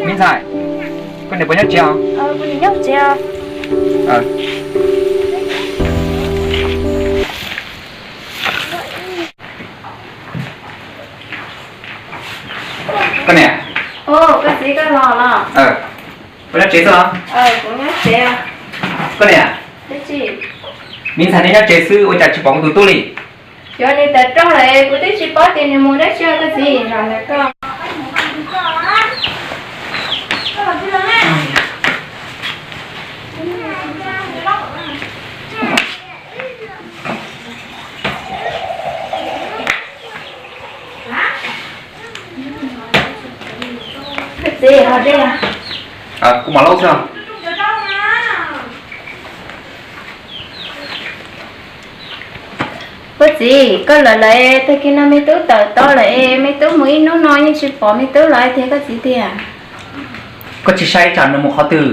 Me ntxhais, koj niam puas nyob tsev os? Koj niam, puas nyob tsev xwb los? Koj niam, me ntxhais nej nyob tsev xwb ua cas tsis pom kuv tus tub li? Xyov nws tawm rooj lawm, kuv twb tsis paub tias nws mus dab tsi, koj txiv. Kuv mam los xwb. Koj txiv, koj lawm lawm, tag kis no me tub tawm tau lawm es me tub mus ib hnub no yeej tsis pom me tub los tiag, koj txiv tiag. Koj tsis saib tsam nws mus qhov twg?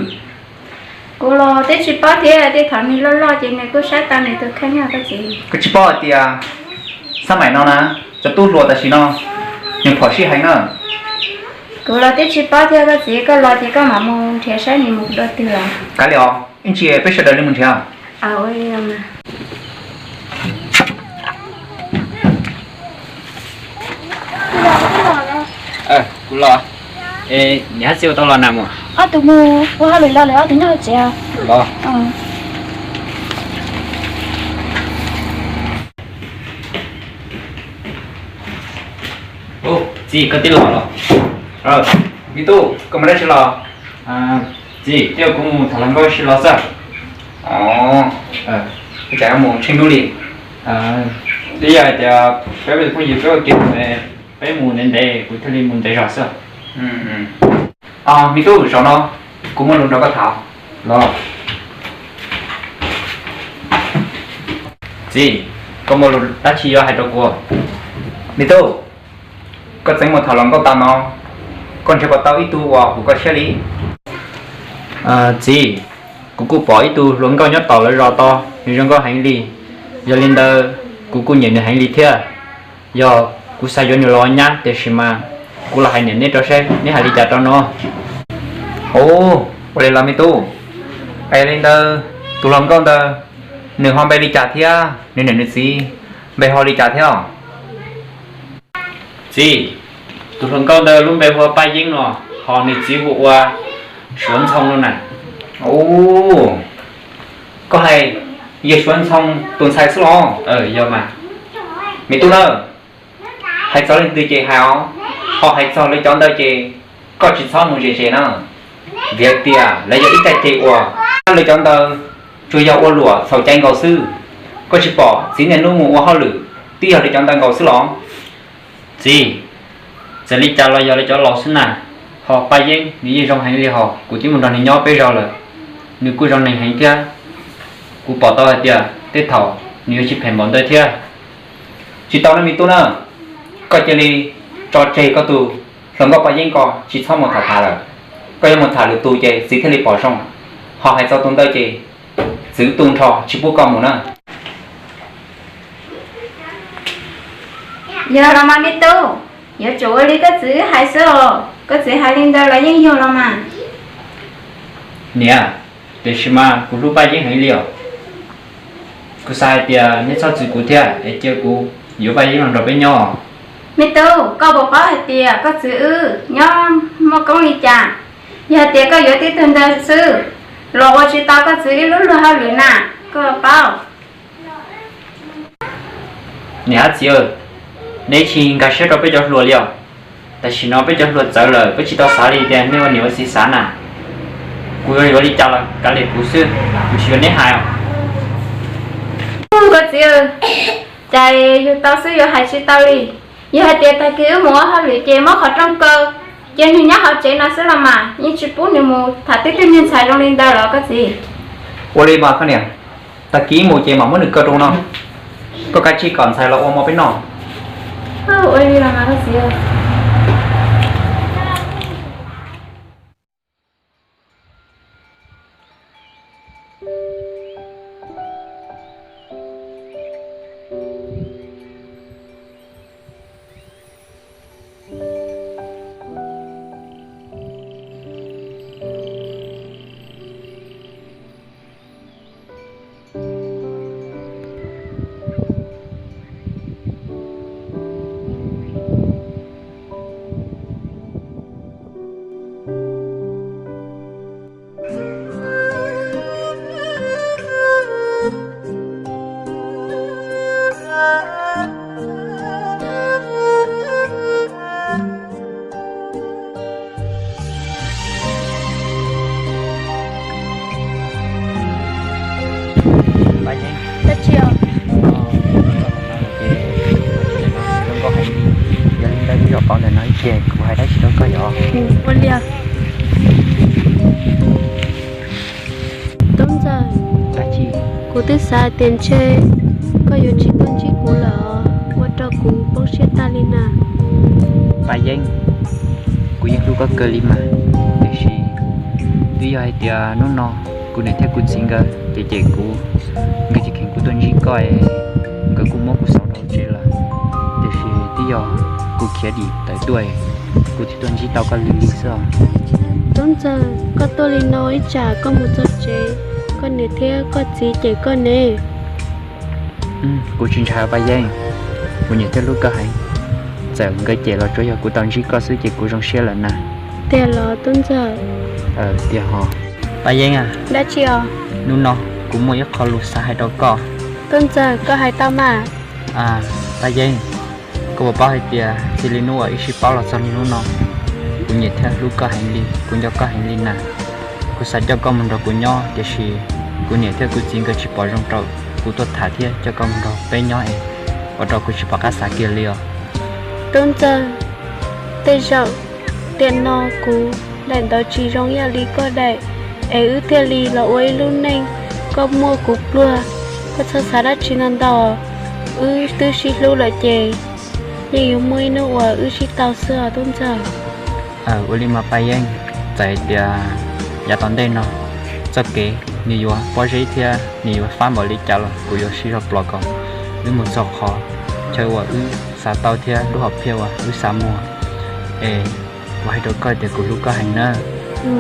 Kuv los twb tsis paub thiab, tej thaum nws loj loj ces nws kuj saib tau nws tus kheej, koj txiv. Koj tsis paub hais tias xab maim no na, cov tub hluas tam sim no nws phom sij heev na. Kuv los twb tsis paub thiab koj txiv, koj los ces koj mam mus nrhiav saib nws mus dua twg lawm. Kav liam os, ib ntsis peb sawv daws li mus nrhiav. Kuv los. Niam hab txiv ua tau los na mus? Ob tug mus ua hauj lwm los lawm, ob tug nyob hauv tsev. Los. Txiv, koj twb los los? Me tub, koj mus dab tsi los? Txiv, twb yog kuv mus tham hluas nkauj ua si los xwb. Ua cas mus tsheej hnub li? Twb yog hais tias peb phooj ywg peb ua ke, peb mus ntev ntev kuv thiaj li mus ntev zog xwb. Me tub, zaum no kuv muaj lus nrog koj tham. Los. Txiv, koj muaj lus dab tsi yuav hais rau kuv? Me tub, koj txeev mus tham hluas nkauj tas no, koj nrhiav puas tau ib tug uas huv koj siab li? Txiv, kuv kuj pom ib tug hluas nkauj nyob tom lawv zos tod, nws zoo nkauj heev li. Yog li ntawd, kuv kuj nyiam nws heev li thiab. Yog kuv xav yuav nws los ua nyab, tiam sis mas kuv los hais niam neb rau seb neb hais li cas rau no. Ua li los me tub, es li ntawd tus hluas nkauj ntawd nws ho npe li cas thiab nws niam nws txiv npe ho li cas thiab? Txiv, tus hluas nkauj ntawd lub npe hu ua Paj Yeeb no, ho nws txiv hu ua Suav Ntxhoo no na. Koj hais yawg Suav Ntxhoo tus ntxhais xwb los? Yog mas. Me tub na, hais txog leej twg ces hais os, ho hais txog lawv cov ntawd ces koj tsis txhob mus ze ze na, vim hais tias lawv yog ib caj ces uas lawv cov ntawd tsuas yog ua luam txhaum cai nkaus xwb. Koj tsis pom txiv niaj hnub mus ua hauj lwm twb yog lawv cov ntawd nkaus xwb los? Txiv, txawm li cas los yog lawv cov laus xwb na, ho Paj Yeeb nws yeej zoo heev li hos, kuv twb mus nrog nws nyob peb zaug lawm, nws kuj zoo neeg heev thiab. Kuv pom tau hais tias tej thaum nws yuav tsis phem npaum ntawd thiab. Tsis tau na me tub na, koj cia li tso tseg koj tus hluas nkauj Paj Yeeb ko, tsis txhob mus tham tham lawm. Koj yuav mus tham lwm tus ces txiv thiaj li pom zoo, ho hais txog tus ntawd ces txwv tu nrho tsis pub koj mus na. Yog los mas me tub, yuav tsum ua li koj txiv wb hais xwb os, koj txiv hais li ntawd los yeej yog los mas. Niam, tiam sis mas kuv hlub Paj Yeeb heev li os. Kuv xav hais tias neb txhob txwv kuv thiab es cia kuv yuav Paj Yeeb los nrog peb nyob. Me tub, koj puas paub hais tias koj txiv wb nyob muaj koob li cas? Yog hais tias koj yuav tib tug ntawd xwb los ua tsis tau koj txiv wb lub luag hauj lwm na, koj paub. Niam hab txiv, neb tsis nkag siab rau peb cov hluas li os. Tam sim no peb cov hluas txawv lawm, peb tsis tau xav li tias nej ua niam ua txiv xav na. Kuv yuav yuav li cas los kav liam kuv xwb, kuv tsis yuav neb hais os. Koj txiv, cas yug tau xwb yuav hais tsis tau li. Yog hais tias tag kis wb mus ua hauj lwm ces muab qhov rooj kaw, ces nws nyob hauv tsev no xwb los mas, yeej tsis pub nws mus tham tib tug niag ntxhais zoo li ntawd los koj txiv. Ua li mas koj niam, tag kis mus ces mam muab nws kaw rau no, koj kav tsij kom ntxhais los ua mov peb noj. Ua li los mas koj txiv. Kuv twb xav tias ntshe koj yuav tsis tuaj ntsib kuv lawm, ua rau kuv poob siab tag li na. Paj Yeeb, kuv yeej hlub koj kawg li mas, tiam sis twb yog hais tias hnub no kuv niam thiab kuv txiv nkawd ces, ces kuv, nkawd tsis kheev kuv tuaj ntsib koj es nkawd kuj muab kuv xauv rau tsev lawm. Tiam sis twb yog kuv khiav dim tawm tuaj, kuv thiaj tuaj ntsib tau koj li li xwb os. Tub Ntxawg, koj tuaj li no ib tsam koj mus txog tsev, koj niam thiab koj txiv cem koj ne. Kuv tsis ntshai Paj Yeeb, kuv niam thiab hlub koj heev. Txawm nkawd cem los tsuas yog kuv tau ntsib koj xwb ces kuv zoo siab lawm na. Tiag los Tub Ntxawg? Tiag hos. Paj Yeeb a, dab tsi os? Hnub no kuv muaj ib qho lus xav hais rau koj. Tub Ntxawg, koj hais tau mas. Paj Yeeb, koj puas paub hais tias txij li hnub uas wb sib paub los txog li hnub no, kuv nyiam thiab hlub koj heev li, kuv nco koj heev li na. Kuv xav coj koj mus nrog kuv nyob, tiam sis kuv niam thiab kuv txiv nkawd tsis pom zoo rau kuv tuaj tham thiab coj koj mus nrog peb nyob es ua rau kuv tsis pom qab xav kiag li os. Tub Ntxawg, tej zaum tiam no kuv daim ntawd tsis zoo ib yam li koj daim, es wb thiaj li los ua ib lub neej, koj muaj kuv pluag, koj txhob xav dab tsi ntau ntau. Wb twb sib hlub lawm ces yeej yuav muaj ib hnub uas wb sib tau xwb os Tub Ntxawg. Ua li mas Paj Yeeb, txawm hais tias yav tom ntej no txoj kev nws yuav pob zeb thiab nws yuav fab npaum li cas los kuv yuav sib zog plos kom wb mus txog qhov chaw uas wb xav tau thiab lub hom phiaj uas wb xav muag. Es kuv hais rau koj tias kuv hlub koj heev na.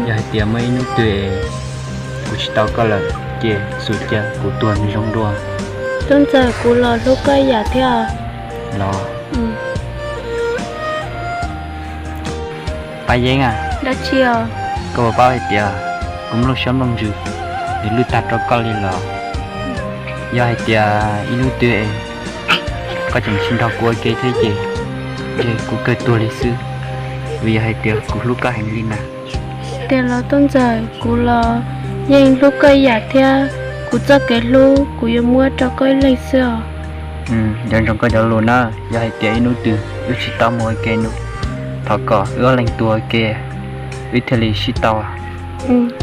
Yog hais tias muaj ib hnub twg es kuv tsis tau koj lawm ces xum cia kuv tuag nws zoo dua. Tub Ntxawg, kuv los hlub koj ib yam thiab los. Paj Yeeb a, dab tsi os? Koj puas paub hais tias kuv nplooj siab nplooj ntsws nws lwj tag rau koj li los? Yog hais tias ib hnub twg es koj tseem tsis nrog kuv ua ke thiab ces, ces kuv kawg tuag li xwb, vim yog hais tias kuv hlub koj heev li na. Tiag los Tub Ntxawg, kuv los yeej hlub koj ib yam thiab, kuv txoj kev hlub kuv yuav muab rau koj ib leeg xwb os. Nco ntsoov koj cov lus na, yog hais tias ib hnub twg wb tsis tau mus ua ke, thov kom wb ob leeg tuag ua ke, wb thiaj li sib tau.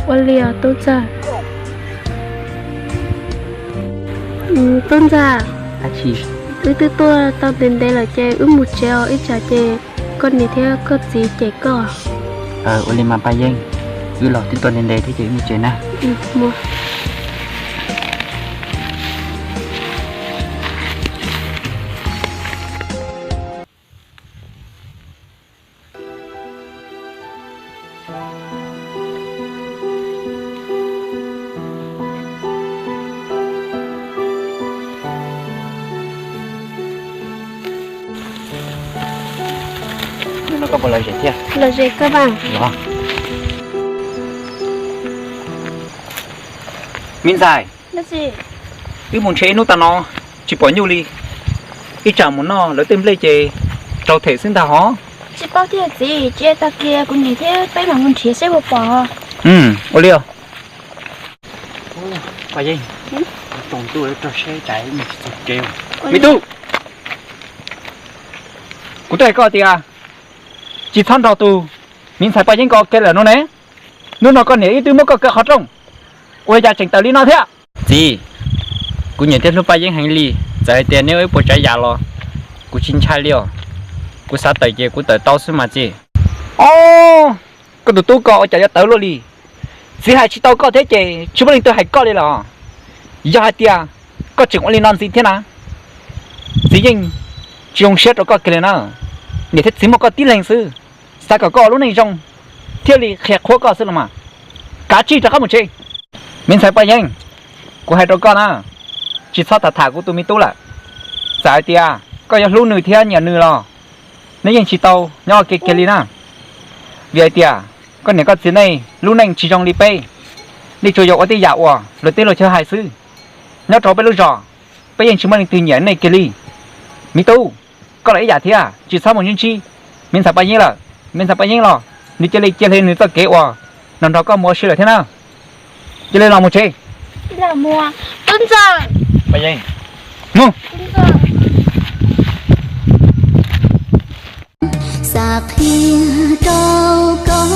Ua li os Tub Ntxawg. Tub Ntxawg, wb twb tuaj tau ntev ntev lawm ces wb mus tsev os, ib tsam ces koj niam thiab koj txiv cem koj. Ua li mas Paj Yeeb, wb los twb tuaj ntev ntev thiab ces wb mus tsev na. Hnub no koj puas lom zem thiab? Lom zem kawg mas. Los, me ntxhais, wb mus nrhiav ib hnub tas no tsis pom nyuj li, ib tsam mus noj lawv tej nplej ces raug them xwb ntag hov. Tsis paub thiab txiv, cia tag kis kuv niam thiab peb mam mus nrhiav seb puas pom. Ua li os. Me tub, kuv twb hais koj tias tsis txhob nrog tus me ntxhais Paj Yeeb ko ua ke lawm no ne. Hnub no koj niam wb twb muab koj kaw qhov rooj, ua li cas tseem tawm li no thiab? Txiv, kuv nyiam thiab hlub Paj Yeeb heev li, txawm hais tias neb ua ib puas tsav yam los kuv tsis ntshai li os. Kuv xav tawm ces kuv tawm tau xwb mas txiv. Ob, koj tus tub ko ua cas yuav tawv luaj li. Txiv hais tsis tau koj thiab ces tsis muaj leej twg hais koj li los? Yog hais tias koj tseem ua li no ntxiv thiab na, txiv yeej tsis zoo siab rau koj kiag li na. Niam thiab txiv muaj koj tib leeg xwb, xav kom koj ua lub neej zoo thiaj li qhia qhuab koj xwb los mas. Kav tsij rov qab mus tsev. Me ntxhais Paj Yeeb, kuv hais rau koj na, tsis txhob tham tham kuv tus me tub lawm. Txawm hais tias koj yuav hlub nws thiab nyiam nws los nej yeej tsis tau nyob ua ke kiag li na. Vim hais tias koj niam koj txiv nej lub neej tsis zoo li peb, nej tsuas yog ua tej yam uas luag tej luag chaw hais xwb. Nyob rau peb lub zos, peb yeej tsis muaj leej twg nyiam nej kiag li. Me tub, koj los ib yam thiab, tsis txhob mus ntsib ntsib me ntxhais Paj Yeeb lawm. Me ntxhais Paj Yeeb los nws cia li cia li nws txoj kev uas nrog nrog koj mus ua si lawm thiab na. Cia li los mus tsev. Tub Ntxawg, Paj Yeeb, mus. Xav qhia rau koj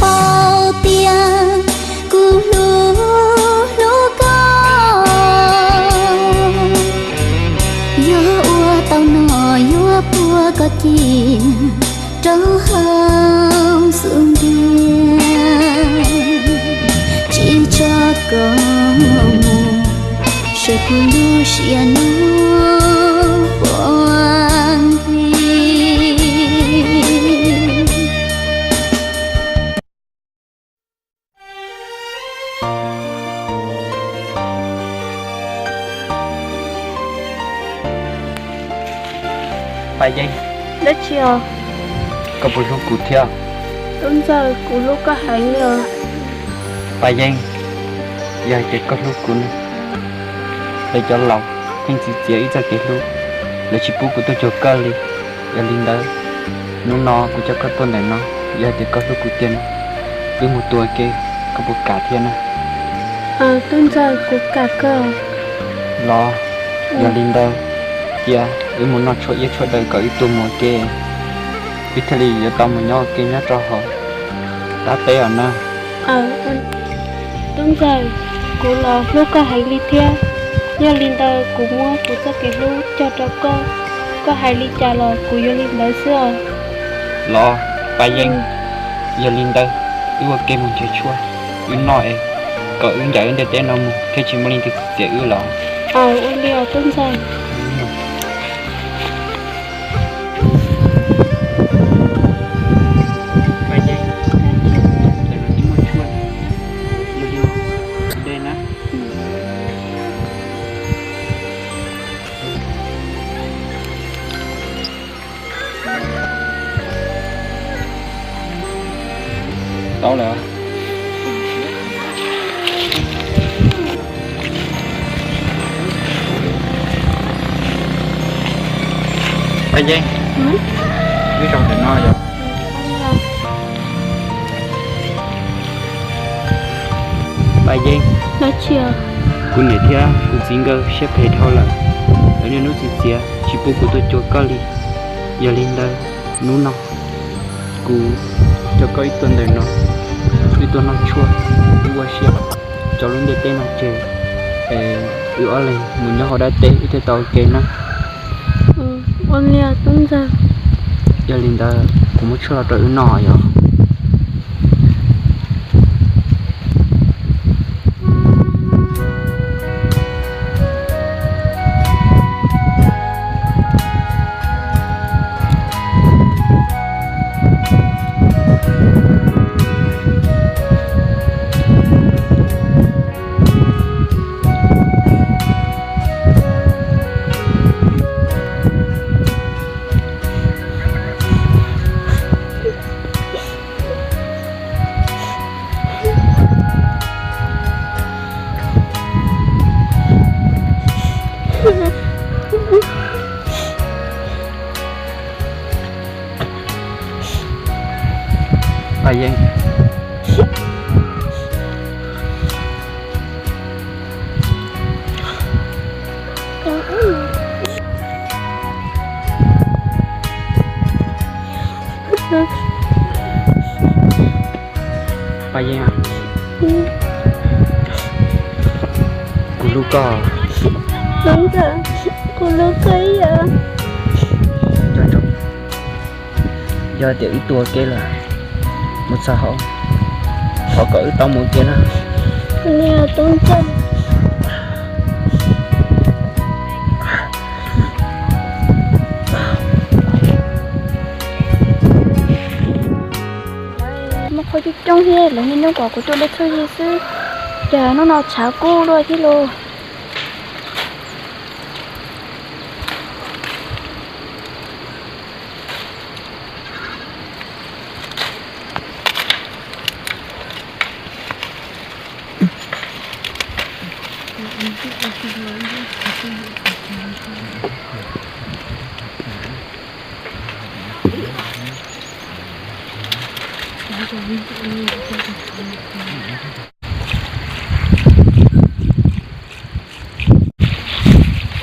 paub tias kuv hlub hlub koj. Tsiaj nug puag ntxhi. Paj Yeeb. Dab tsi os? Koj puas hlub kuv thiab? Tub Ntxawg, kuv hlub koj heev li os. Paj Yeeb, yog hais tias koj hlub kuv no, lawv cov laus pheej txiav txiav wb txoj kev hlub, lawv tsis pub kuv tuaj cuag koj li. Yog li ntawd, hnub no kuv coj koj tuaj ntawm no, yog hais tias koj hlub kuv tiag no, wb mus tua ke, koj puas kam thiab na? Tub Ntxawg, kuv kam kawg. Los, yog li ntawd, cia wb mus noj tshuaj iab tshuaj daw kom wb tua mus ua ke, wb thiaj li yuav tau mus nyob ua ke nyob rau hauv dab teb os na. Tub Ntxawg, kuv los hlub koj heev li thiab. Yog li ntawd kuv muab kuv txoj kev hlub cog rau koj, koj hais li cas los kuv yuav li ntawd xwb os. Los, Paj Yeeb, yog li ntawd, wb ua ke mus nrhiav tshuaj wb noj es kom wb ncaim lub ntiaj teb no mus thiaj tsis muaj leej twg txiav wb los. Ua li os Tub Ntxawg. Tau lawm. Paj Yeeb, wb zaum ntawm no yog. Paj Yeeb, kuv niam thiab kuv txiv nkawd siab phem dhau lawm, lawv niaj hnub txiav txiav tsis pub kuv tuaj cuag koj li. Yog li ntawd, hnub no kuv coj koj wb tuaj ntawm no, wb tuaj noj tshuaj, wb ua siab tso lub ntiaj teb no tseg, es wb ob leeg mus nyob hauv dab teb wb thiaj tau ua ke na. Ua li os Tub Ntxawg. Yog li ntawd kuv muab tshuaj los rau wb noj yog. Paj Yeeb. Paj Yeeb, kuv hlub koj. Tub Ntxawg, kuv hlub koj ib yam. Yog tias wb tuaj ua ke lawm, mus txog hauv, thov kom wb tau mus ua ke na. Tub Ntxawg. Muaj qhov coob coob thiab, lawv niaj hnub kom kuv tuaj de txhuj ci xwb, cas hnub no tshav kub luaj thiab lauj.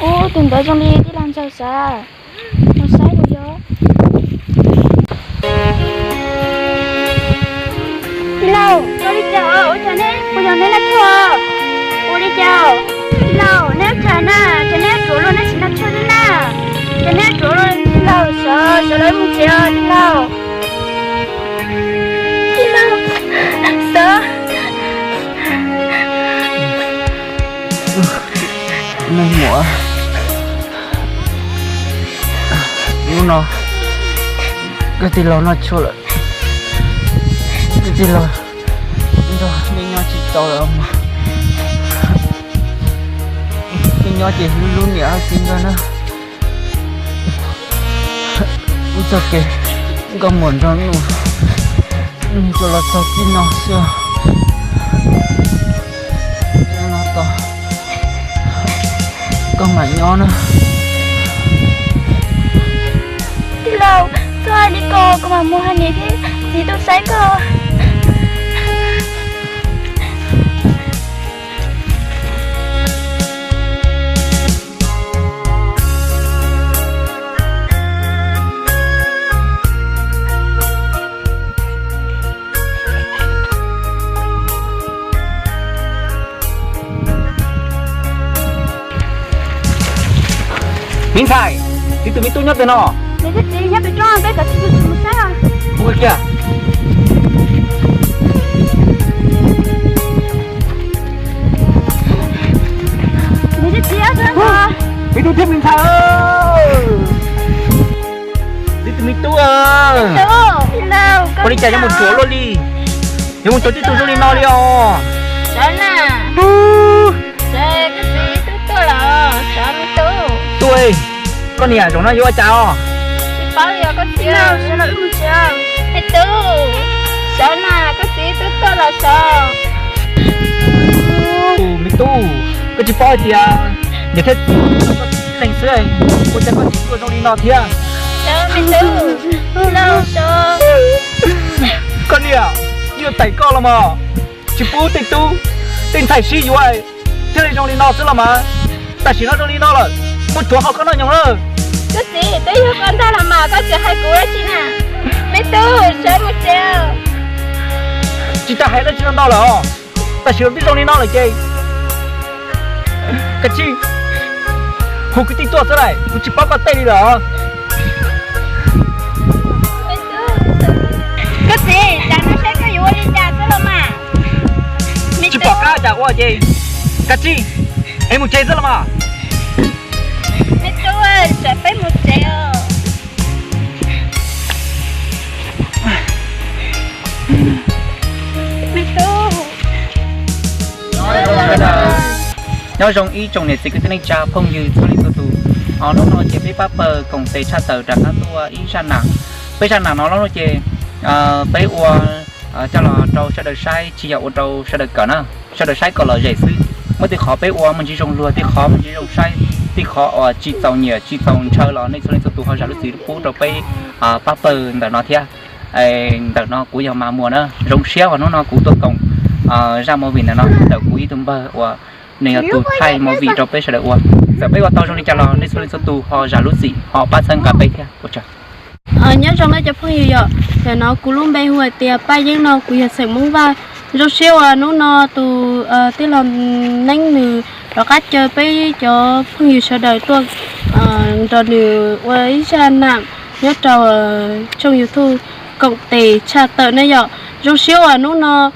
Ub, tus ntawd zoo li tij laug Ntxawg xav. Mus saib puas yog. Tij laug, ua li cas os, ua cas neb, puas yog neb noj tshuaj? Ua li cas? Tij laug, neb ua cas na, cas neb ruam luaj, neb tsis noj tshuaj li na? Cas neb ruam luaj, tij laug, sawv, sawv lawv mus tsev os tij laug. Tij laug, sawv. Leej muam, Koj tij laug noj tshuaj lawm. Koj tij laug, nrog nej nyob tsis tau lawm mas. Nej nyob ces hlub hlub niam hab txiv nkawd na. Ib txoj kev nkauj muam nrog nus, nws tsuas los txog txij no xwb. Hnub no tos koj mam nyob na. Tij laug, txhob hais li ko, kuv mam mus hais niam thiab txiv tuaj saib koj. Me ntxhais, txiv tus me tub nyob twg no? Niam thiab txiv nyob pem roob, peb kom txiv tus txiv mus saib os. Mus kiag. Niam thiab txiv, me tub thiab me ntxhais. Txiv tus me tub, ua li cas yuav mus ruam luaj li, yuav mus tau tib tug zoo li no li os. Tub, koj niam, zaum no yuav ua cas os? Me tub, koj txiv tub tuaj los sav. Me tub, koj tsis paub hais tias niam thiab txiv koj tib leeg xwb, ua cas koj txiv tuaj zoo li no thiab? Koj niam, yuav tais koj los mas, tsis pub tej tub tej ntxhais sib yuav thiaj li zoo li no xwb los mas. Tam sim no zoo li no lawm, muaj ruam hauv koj noj nyoos lawm. Koj txiv, twb yog koj ntag los mas koj tseem hais kuv dab tsi na? Me tub, sawv mus tsev. Tsis tas hais dab tsi ntau lawm os. Tam sim no twb zoo li no lawm ces kav tsij hu kwv tij tuaj xwb lawm, kuv tsis paub koj tej li lawm os. Koj txiv, tsam no saib koj yuav ua li cas xwb los mas. Tsis pom qab cas ua ces kav tsij es mus tsev xwb los mas. Me tub, tsam peb mus tsev os. Nyob zoo ib tsoom niam txiv kwv tij neej tsa phooj ywg txhua leej txhua tus. Hnub no ces peb pab pawg koom tes tshaj tawm rov qab tuaj ua ib zaj nam. Peb zaj nam no lub no ces peb ua coj los rau sawv daws saib, tsis yog ua rau sawv daws kawm na, sawv daws saib kom lom zem xwb. Muaj tej qhov peb ua muaj ntsis zoo luag, tej qhov muaj ntsis zoo saib, tej qhov uas tsis txaus nyiam tsis txaus ntshaw los nej txhua leej txhua tus ho zam lub txim pub rau peb pab pawg ntawm no thiab. Ntawm no kuv yog Mas Muas na, zoo siab uas hnub no kuv tuaj koom zaj movie ntawm no ntawm kuv ib tug npawg uas nws yog tus thaij movie rau peb sawv daws ua. Txawm peb ua tau zoo li cas los nej txhua leej txhua tus ho zam lub txim ho pab txhawb nqa peb thiab. Ua tsaug. Nyob zoo nawb cov phooj ywg, yog ntawm no kuv lub npe hu hais tias Paj Yeeb no, kuv yog xeem Hmoob Vaj. Zoo siab uas hnub no tus tij laug Neeb nws rov qab caw peb cov phooj ywg sawv daws tuaj nrog nws ua ib zaj nam nyob rau tshooj YouTube koom tes tshaj tawm ne yom. Zoo siab uas hnub no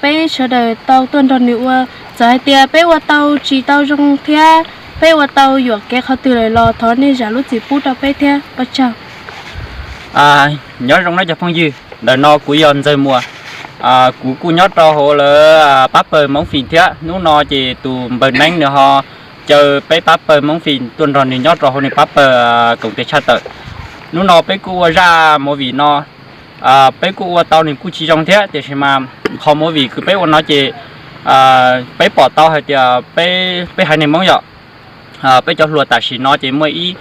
peb sawv daws tau tuaj nrog nws ua. Txawm hais tias peb ua tau tsis tau zoo thiab peb ua tau yuam kev qhov twg lawm los thov nej zam lub txim pub rau peb thiab. Ua tsaug. Nyob zoo nawb cov phooj ywg, ntawm no kuv yog Ntxawg Muas. Kuv kuj nyob rau hauv lawv pab pawg Hmoob Fim thiab. Hnub no ces tus npawg Neeb nws ho caw peb pab pawg Hmoob Fim tuaj nrog nws nyob rau hauv nws pab pawg koom tes tshaj tawm. Hnub no peb kuj ua zaj movie no, peb kuj ua tau nws kuj tsis zoo thiab, tiam sis mas qhov movie kws peb ua no ces peb pom tau hais tias peb haiv neeg Hmoob yom, peb cov hluas tam sim no ces muaj ib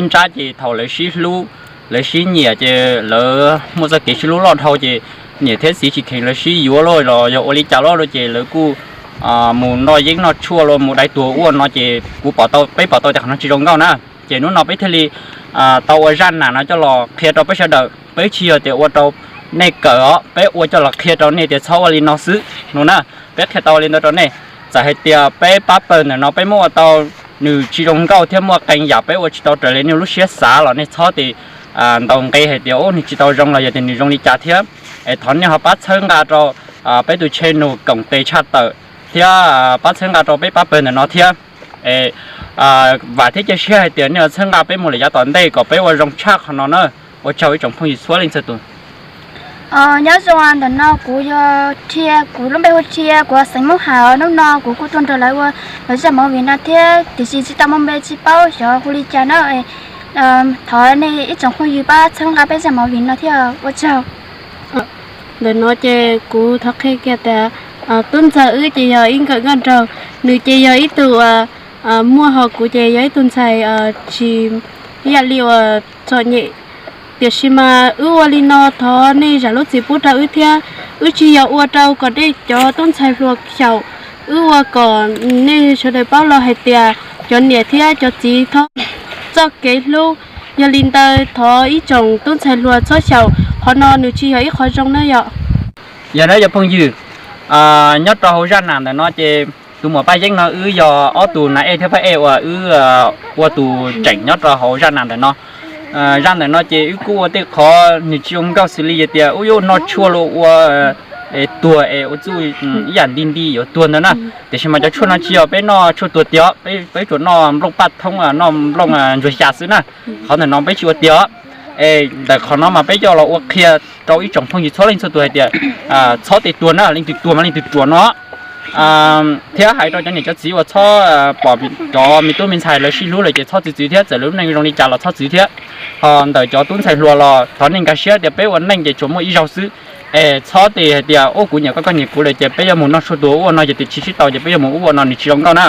nrab ces thaum lawv sib hlub, lawv sib nyiam ces lawv muaj txoj kev sib hlub loj dhau ces niam thiab txiv tsis kheev lawv sib yuav los los yog ua li cas los ces lawv kuj mus noj yeeb noj tshuaj los mus dai tuag ua no ces kuv pom tau, peb pom tau tias qhov no tsis zoo nkauj na. Ces hnub no peb thiaj li tau ua zaj nam no coj los qhia rau peb sawv daws, peb tsis yog tias ua rau nej kawm os, peb ua coj los qhia rau nej tias txhob ua li no xwb no na. Peb qhia tau li ntawd rau nej. Txawm hais tias peb pab pawg ntawm no peb muab ua tau nws tsis zoo nkauj thiab muaj qee yam peb ua tsis tau raws li nej lub siab xav los nej txhob tias ntaus nqe hais tias nws tsis tau zoo los yog tias nws zoo li cas thiab. Es thov nej ho pab txhawb nqa rau peb tus channel koom tes tshaj tawm thiab pab txhawb nqa rau peb pab pawg ntawm no thiab. Es vam thiab cia siab hais tias nej yuav txhawb nqa peb mus lawm yav tom ntej kom peb ua zoo tshaj qhov no na. Ua tsaug ib tsoom phooj ywg txhua leej txhua tus. Nyob zoo, ntawm no kuv yog Rhia, kuv lub npe hu Rhia, kuv xeem Moob Ham. Hnub no kuv kuj tuaj nrog lawv ua lawv zaj movie no thiab, tiam sis tsis tau muaj npe tsis paub xyov hu li cas na. Thov nej ib tsoom phooj ywg pab txhawb nqa peb zaj movie no thiab, ua tsaug. Ntawm no ces kuv thov qhia kiag tias tub ntxawg wb ces yog ib nkawm nkauj nraug, nws ces yog ib tug muaj, ho kuv ces yog ib tug ntxhais tsis ib yam li uas txom nyem. Tiam sis mas wb ua li no thov nej zam lub txim pub rau wb thiab. Wb tsis yog ua rau kom nej cov tub ntxhais hluas xyaum, wb ua kom nej sawv daws paub los hais tias cov niam thiab cov txiv txhob txoj kev hlub. Yog li ntawd thov ib tsoom tub ntxhais hluas txhob xyaum, qhov no nws tsis yog ib qho zoo na yom. Yog na yog phooj ywg, nyob rau hauv zaj nam ntawm no ces tus muam Paj Yeeb no wb yog ob tug nas ej thiab phab ej uas wb ua tus tseem nyob rau hauv zaj nam ntawm no. Zaj ntawm no ces wb kuj ua tej qhov nws tsis zoo nkauj xws li tias wb yuav noj tshuaj los ua tuag es ua txuj ib yam nti nti yuav tuag ntawd na. Tiam sis mas cov tshuaj no tsis yog peb noj tshuaj tuag tiag, peb tsuas noj nplooj paj thoob, noj nplooj ntsuag xya xwb na. Qhov ntawm no peb tsis ua tiag. Es ntawm qhov no mas peb coj los ua qhia rau ib tsoom phooj ywg txhua leej txhua tus hais tias txhob tes tuag na, leej twg tuag mas leej twg ruam no. Thiab hais rau cov niam cov txiv uas txhob pom cov me tub me ntxhais lawv sib hlub lawm ces txhob txwv txwv thiab, txawm lub neej zoo li cas los txhob txwv thiab. Ho ntawm cov tub ntxhais hluas los thov nej nkag siab tias peb ua neej ces tsuas muaj ib zaug xwb. Es txhob tes hais tias ub kuv nyiam koj, koj nyiam kuv lawm ces peb yuav mus noj tshuaj tuag ua no, yog tias tsis sib tau ces peb yuav mus ua no, nws tsis zoo nkauj na.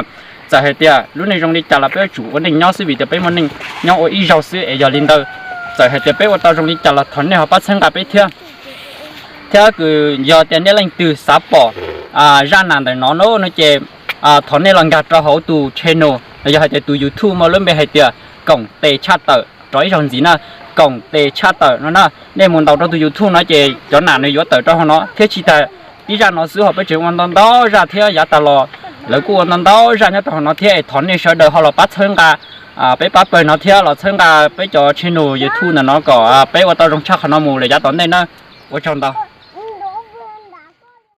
Txawm hais tias lub neej zoo li cas los peb yuav tsum ua neej nyob xwb, vim tias peb muaj neej nyob ua ib zaug xwb. Es yog li ntawd, txawm hais tias peb ua tau zoo li cas los thov nej ho pab txhawb nqa peb thiab. Thiab kws yog tias nej leej twg xav pom zaj nam ntawm no no ces thov nej los nkag rau hauv tus channel los yog hais tias tus YouTube muaj lub npe hais tias Koom Tes Tshaj Tawm rov ib zaug ntxiv na, Koom Tes Tshaj Tawm no na. Nej mus ntaus rau tus YouTube no ces cov nam nws yuav tawm rau hauv no thiab. Tsis tas ib zaj no xwb ho peb tseem ua ntau ntau zaj thiab, yav tas los lawv kuj ua ntau ntau zaj nyob rau hauv no thiab. Es thov nej sawv daws ho los pab txhawb nqa peb pab pawg no thiab los txhawb nqa peb cov channel YouTube ntawm no kom peb ua tau zoo tshaj qhov no mus lawm yav tom ntej na. Ua tsaug ntau.